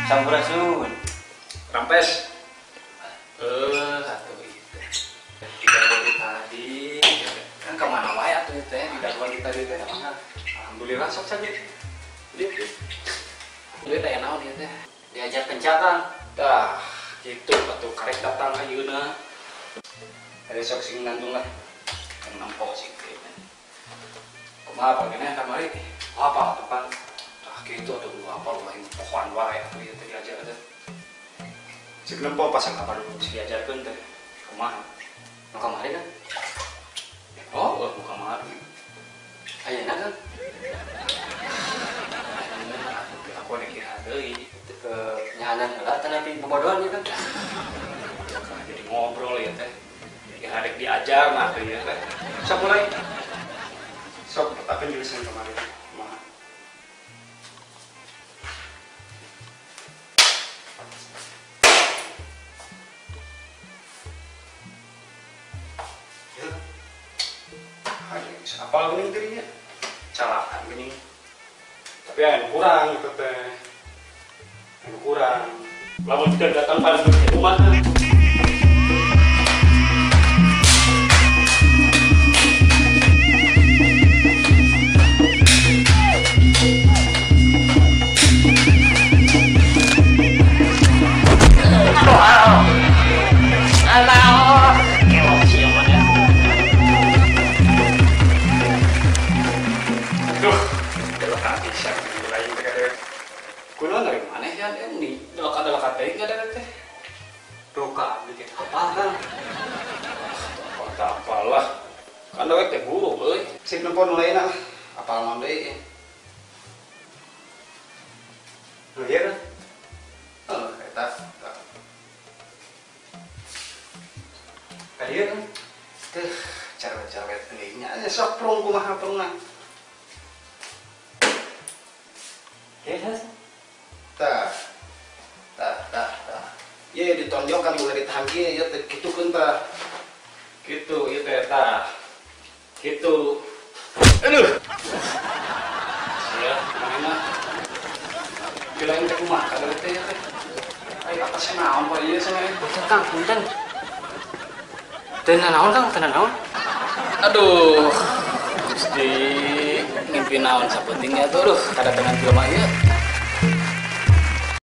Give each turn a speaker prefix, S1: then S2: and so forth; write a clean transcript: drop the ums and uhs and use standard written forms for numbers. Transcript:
S1: Sampurasun.
S2: Rampes. Atuh ieu teh. Didagoan tadi. Kan ka mana wae atuh ieu teh didagoan tadi teh. Alhamdulillah sok saja. Dieu. Dieu teh naon ieu teh?
S1: Diajar pencak, Kang.
S2: Tah, kitu atuh karek datang ka yeuna. Ada sok sing nangtung lah. Kan nampo sing teh. Kumaha panggilna kamari? Apa atuh pan? Tah kitu atuh apa lain pohoan wae atuh ieu teh diajar teh. Cik nempo pasang apa dulu si diajarkeun teh. Kumaha?
S1: Nu kamari kan?
S2: Oh, nu kamari.
S1: Ayeuna kan?
S2: Aku rek kira deui.
S1: Nyahanan heula teh nanti bobodohan ieu kan.
S2: Jadi ngobrol ya teh. Ya rek diajar mah teh ya teh. Sok mulai. Sok petakeun jurusan kamari. Kumaha? Apal geuning tadinya calakan geuning tapi anu kurang itu teh anu kurang lamun teu datang pada rumah. Sip nempo nu lain ah, apal naon deui. Nu ieu kan? Heuh, eta. Ka dieu kan? Teuh, carwet-carwet deui nya sok prung kumaha prungna.
S1: Yes.
S2: Tah. Tah, tah, tah. Ieu ditonjok kan ulah ditahan kieu ieu teh kitukeun tah. Kitu ieu teh tah. Gitu. Aduh. Sia, mana? Kirain teh kumaha kada teh ya teh. Ai atasna naon pa ieu cenah.
S1: Punten Kang, punten. Teu naon Kang, teu naon.
S2: Aduh. Gusti, ngimpi naon sapenting ya tuh, aduh, kadatangan jelema ieu.